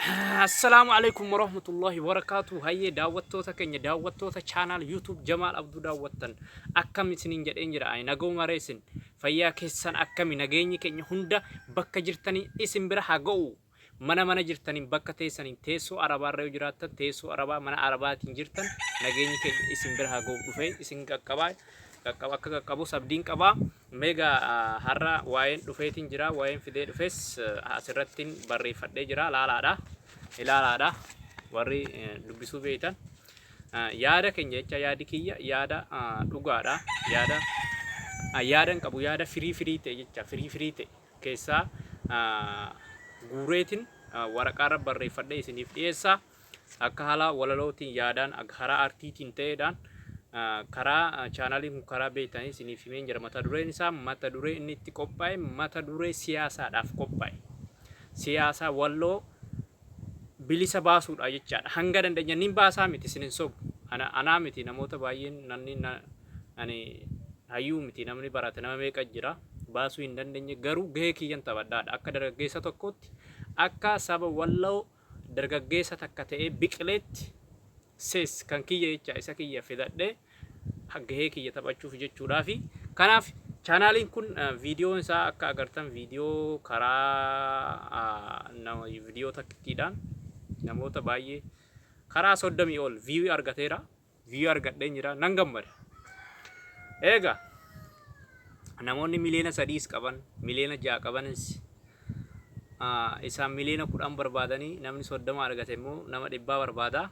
Assalaamu alaikum warahmatullahi wabarakaatu. Hayyee daawwattoota keenya, daawwattoota channel YouTube Jamaal Abduu daawwattan, akkam isiniin jedheen jira. Ani nagoo maree, isin fayyaa keessan akkami? Nageenyi keenya hunda bakka jirtanii isin bira haa ga'u. Mana mana jirtaniin, bakka teessaniin, teessoo arabaarra yoo jiraattan, teessoo arabaa mana arabaatiin jirtan, nageenyi keenya isin bira haa ga'u. Dhufee isin qaqqabaa, qaqqaba akka qaqqabus abdiin qabaa. Meegaa har'a waa'een dhufeetiin jira. Waa'een fidee dhufes asirrattiin barreeffadhee jira. Laalaadha. Ilaalaadha. Warri dubbisuu beektan. Yaada keenya jecha, yaadi kiyya yaada dhugaadha. Yaada yaadan qabu, yaada firii firii ta'e jecha, firii firii ta'e keessaa guureetiin waraqaarra barreeffadhee isiniif dhiyeessa. Akka haala walalootiin, yaadaan, karaa artiitiin ta'eedhaan, karaa chaanaliin kun karaa beektanii isiniif himeen jira. Mata dureen isaa, mata duree inni itti qophaa'e, mata duree siyaasaadhaaf qophaa'e. Siyaasaa Walloo bilisa baasuudha jechaadha. Hanga dandeenya nin baasaa miti, isin hin sobu. Ana anaa miti, namoota baay'een, namni ani hayyuu miti, namni barate nama meeqa jira, baasuu hin dandeenye. Garuu gahee kiyyan taphadhaadha. Akka dargaggeessa tokkootti, akka saba Walloo dargaggeessa takka ta'ee biqileetti sees kan kiyya jecha, isa kiyya fidadhee gahee kiyya taphachuuf jechuudhaafi. Kanaaf chaanaaliin kun viidiyoon isaa akka agartan viidiyoo karaa nama viidiyoo takkittiidhaan namoota baay'ee karaa 30 ol view argateera. View argadheen jira, nan gammada. Egaa namoonni 3 miliyoona qaban, 6 miliyoona qabanis, isaan 10 miliyoona barbaadanii namni 30 argate immoo nama 100 barbaada.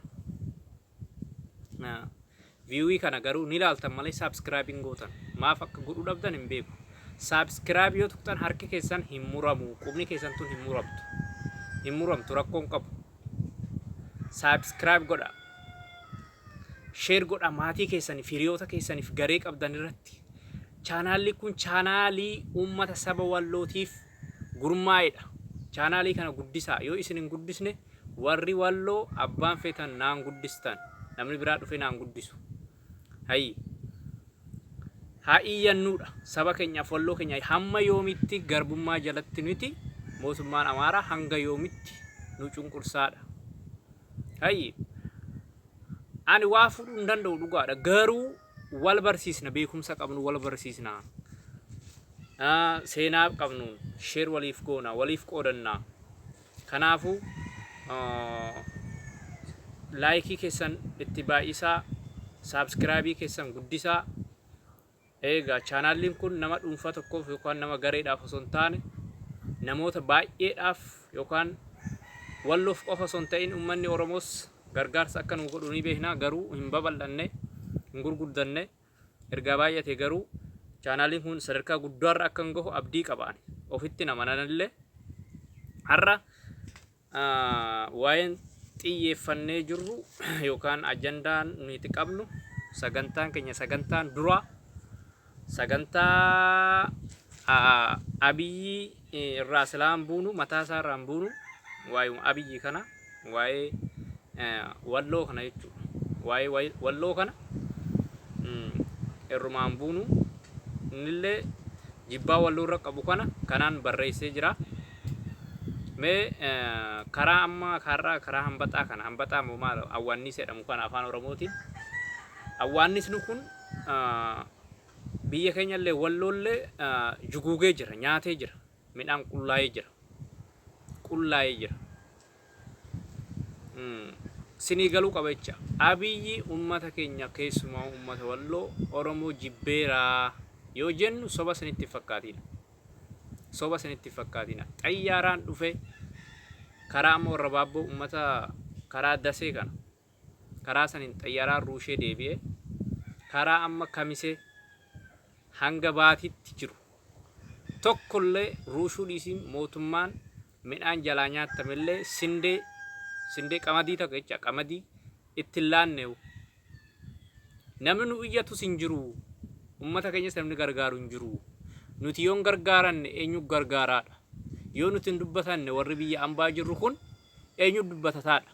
View kana garuu ni ilaaltan malee subscribe hin gootan. Maaf akka godhuu dhabdan hin beeku. Subscribe yoo tuqxan harki keessan hin muramu, qubni keessan tun hin muramtu. Hin muramtu, rakkoon qabu. Subscribe godha. Share godha maatii keessaniif, hiriyoota keessaniif, garee qabdan irratti. Chaanaalli kun chaanaalii uummata saba Wallootiif gurmaa'edha. Chaanaalii kana guddisaa. Yoo isin hin guddisne, warri Walloo abbaan feetan naan guddistan. Namni biraa dhufe naan guddisu. Hayyi. Haa iyyannuudha. Saba keenyaaf, Walloo keenya hamma yoomitti garbummaa jalatti nuti, mootummaan Amaaraa hanga yoomitti nu cunqursaadha? Hayyi. Ani waa fuudhuu hin danda'u, dhugaadha. Garuu wal barsiisna, beekumsa qabnu wal barsiisna. Seenaa qabnuun share waliif goona, waliif qoodanna. Kanaafuu like keessan itti baay'isaa, subscribe keessan guddisaa. Egaa chaanaalliin kun nama dhuunfaa tokkoof yookaan nama gareedhaaf osoo hin taane, namoota baay'eedhaaf yookaan Walloof qofa osoo hin ta'in, uummanni Oromoos gargaarsa akka nu godhu ni beekna. Garuu hin babal'anne, hin gurguddanne. Ergaa baay'ate garuu chaanaaliin kun sadarkaa guddaarra akka hin gahu abdii qaba ani. Ofitti namananillee har'a waa'een xiyyeeffannee jirru yookaan ajandaan nuti qabnu, sagantaan keenya, sagantaan duraa, sagantaa Abiyyi irraa silaan buunu, mataa isaa irraan buunu, waa'ee Abiyyi kana, waa'ee Walloo kana jechuudha. Waa'ee Walloo kana irrumaan buunu, innillee jibbaa Walloo irra qabu kana kanaan barreessee jira. Mee karaa amma karaa karaa hambaxaa kana, hambaxaa moo maal, awwaannisa jedhamu kana afaan Oromootiin. Awwaannisni kun biyya keenya illee, Walloollee juguugee jira, nyaatee jira, midhaan qullaa'ee jira. Qullaa'ee jira. Sinii galuu qaba jecha. Abiyyi uummata keenya, keessumaa uummata Walloo, Oromoo jibbeeraa yoo jennu soba sinitti fakkaatina. Soba sinitti fakkaatina. Xayyaaraan dhufe karaa amma warra Baabboo, uummata karaa Dasee kana, karaa saniin xayyaaraan ruushee deebi'e, karaa amma Kamisee hanga Baatitti jiru tokkollee ruushuu dhiisiin, mootummaan midhaan jalaa nyaattamellee sindee qamadii takka jecha, qamadii itti hin laanneewu. Namni nu iyyatus hin jiru. Uummata keenyas namni gargaaru hin jiru. Nuti yoon gargaaranne eenyu gargaaraadha? Yoo nuti hin dubbatanne, warri biyya ambaa jirru kun eenyu dubbatataadha?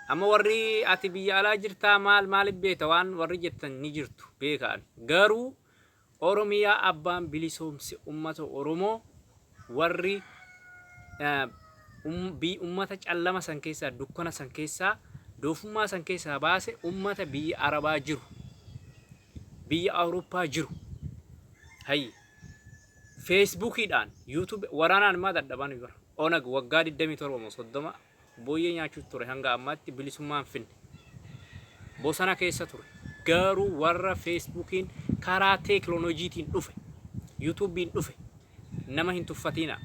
Amma warri ati biyya alaa jirtaa maal maaliif beekta waan warri jettan ni jirtu, beekaan. Garuu Oromiyaa abbaan bilisoomse ummata Oromoo, warri Ummata callama san keessaa, dukkana san keessaa, doofummaa san keessaa baase ummata biyya Arabaa jiru, biyya Awurooppaa jiru. Hayyi. Feesbuukiidhaan, YouTube waraanaan immoo dadhaban bara. Onag waggaa 27 moo 30 booyyee nyaachuuf ture, hanga ammaatti bilisummaa hin finne. Bosona keessa ture. Garuu warra Feesbuukiin karaa teekinooloojiitiin dhufe, YouTube'n dhufe, nama hin tuffatina.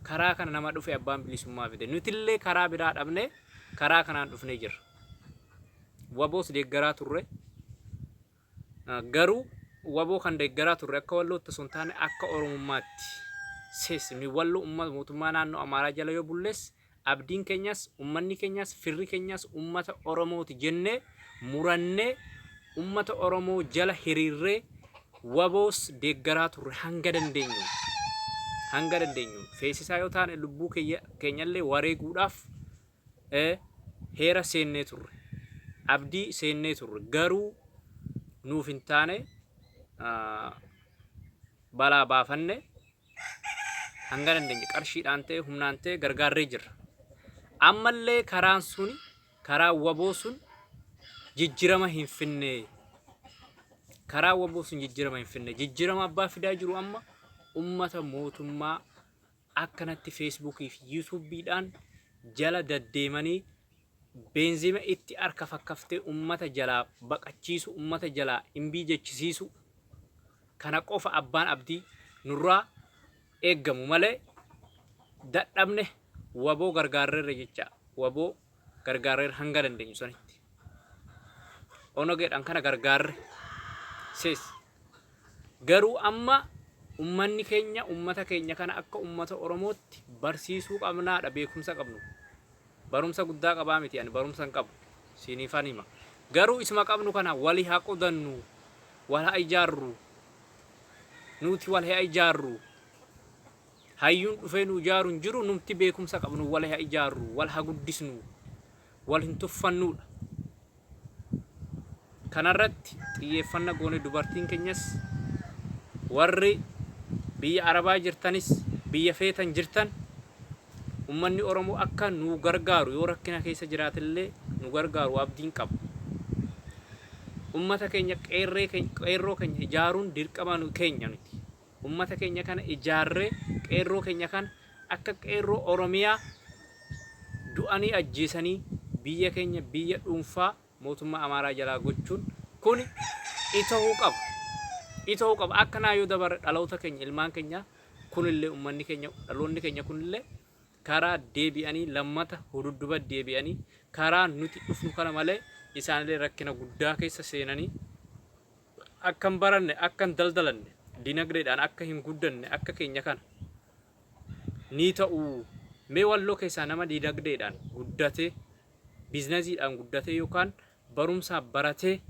Karaa kana nama dhufe abbaan bilisummaa fide. Nutillee karaa biraa dhabne, karaa kanaan dhufnee jirra. Waboos deeggaraa turre. Garuu waboo kan deeggaraa turre akka Wallootti osoo hin taane akka Oromummaatti. Sees ni Walloo uummata mootummaa naannoo Amaaraa jala yoo bulles, abdiin keenyas, uummanni keenyas, firri keenyas uummata Oromooti jennee murannee uummata Oromoo jala hiriirree waboos deeggaraa turre hanga dandeenyu. Hanga dandeenyu. Feesisaa yoo taane lubbuu keenyallee wareeguudhaaf heera seennee turre. Abdii seennee turre. Garuu nuuf hin taane, balaa baafanne, hanga dandeenye qarshiidhaan ta'e, humnaan ta'e gargaarree jirra. Ammallee karaan suni, karaa waboo sun jijjiirama hin finne. Karaa waboo sun jijjiirama hin finne. Jijjiirama abbaa fidaa jiru amma ummata mootummaa akkanatti Feesbuukii fi YouTube'dhaan jala daddeemanii beenzima itti harka fakkaftee ummata jalaa baqachiisu, ummata jalaa imbii jechisiisu kana qofa abbaan abdii nurraa eeggamu malee, dadhabne waboo gargaarreerra jecha, waboo gargaarreerra hanga dandeenyu sanitti. Onogeedhaan kana gargaarre sees. Garuu amma ummanni keenya, ummata keenya kana akka ummata Oromootti barsiisuu qabnaadha beekumsa qabnu. Barumsa guddaa qabaa miti, ani barumsa hin qabu. Siiniifan hima. Garuu isuma qabnu kana walii haa qodannu, wal haa ijaarru. Nuti wal haa ijaarru. Hayyuun dhufee nu ijaaru hin jiru, numti beekumsa qabnu wal haa ijaarru, wal haa guddisnu, wal hin tuffannuudha. Kanarratti xiyyeeffanna goone, dubartiin keenyas, warri biyya Arabaa jirtanis, biyya feetan jirtan, ummanni Oromoo akka nu gargaaru, yoo rakkina keessa jiraatillee nu gargaaru abdiin qaba. Ummata keenya, qeerree qeerroo keenya ijaaruun dirqama keenya nuti. Ummata keenya kana ijaarree, qeerroo keenya kana akka qeerroo Oromiyaa du'anii ajjeesanii biyya keenya biyya dhuunfaa mootummaa Amaaraa jalaa gochuun kuni itahuu qaba. Itahuu qaba. Akkanaa yoo dabarre dhaloota keenya, ilmaan keenya kunillee, uummanni keenya, dhaloonni keenya kunillee karaa deebi'anii lammata hududduba deebi'anii karaa nuti dhufnu kana malee isaanillee rakkina guddaa keessa seenanii akka hin baranne, akka hin daldalanne, dinagdeedhaan akka hin guddanne akka keenya kana ni ta'u. Mee Walloo keessaa nama dinagdeedhaan guddatee, biizinasiidhaan guddatee yookaan barumsaa baratee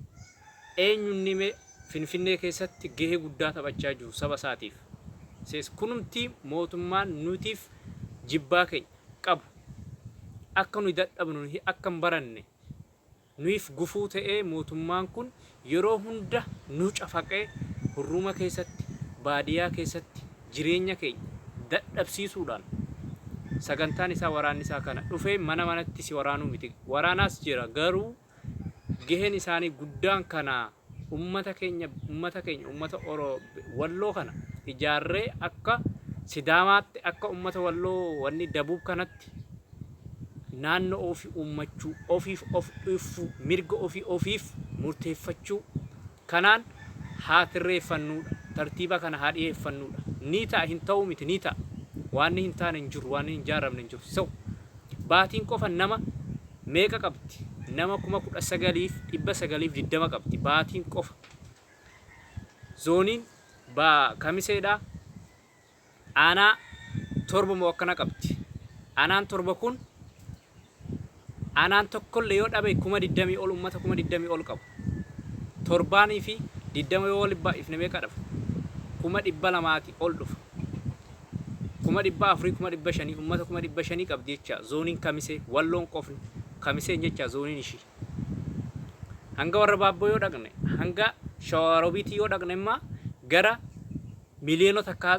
eenyunni mee Finfinnee keessatti gahee guddaa taphachaa jiru saba isaatiif? Sees kunumti mootummaan nutiif jibbaa keenya qabu, akka nuyi dadhabnu, nuyi akka hin baranne nuyiif gufuu ta'ee, mootummaan kun yeroo hunda nu cafaqee hurruuma keessatti, baadiyyaa keessatti jireenya keenya dadhabsiisuudhaan sagantaan isaa, waraanni isaa kana dhufee mana manatti si waraanuu miti. Waraanaas jira, garuu gaheen isaanii guddaan kana. Ummata keenya, ummata Oro Walloo kana ijaarree akka Sidaamaatti, akka ummata Walloo wanni Dabuub kanatti naannoo ofii uummachuu, ofiif of dhiifuu, mirga ofii ofiif murteeffachuu kanaan haa tirreeffannuudha, tartiiba kana haa dhiyeeffannuudha. Ni ta'a, hin ta'uu miti, ni ta'a. Waan hin taane hin jiru, waan hin ijaaramne hin jiru. So Baatiin qofa nama meeqa qabdi? Nama 19,920 qabdi Baatiin qofa. Zooniin Kamiseedha aanaa torba moo akkana qabdi. Aanaan 7 kun aanaan tokkollee yoo dhabe 20,000 ol, ummata 20,000 ol qabu. Torbaanii fi 20 yoo walitti baay'ifne meeqa dhufa? 200,000 ol dhufa. 400,000, 500,000, ummata 500,000 qabdi jecha zooniin Kamisee, Walloon qofni, Kamiseen jecha zooniin ishii. Hanga warra Baabboo yoo dhaqne, hanga Shawaroobiitii yoo dhaqne immoo gara miliyoonota kaas.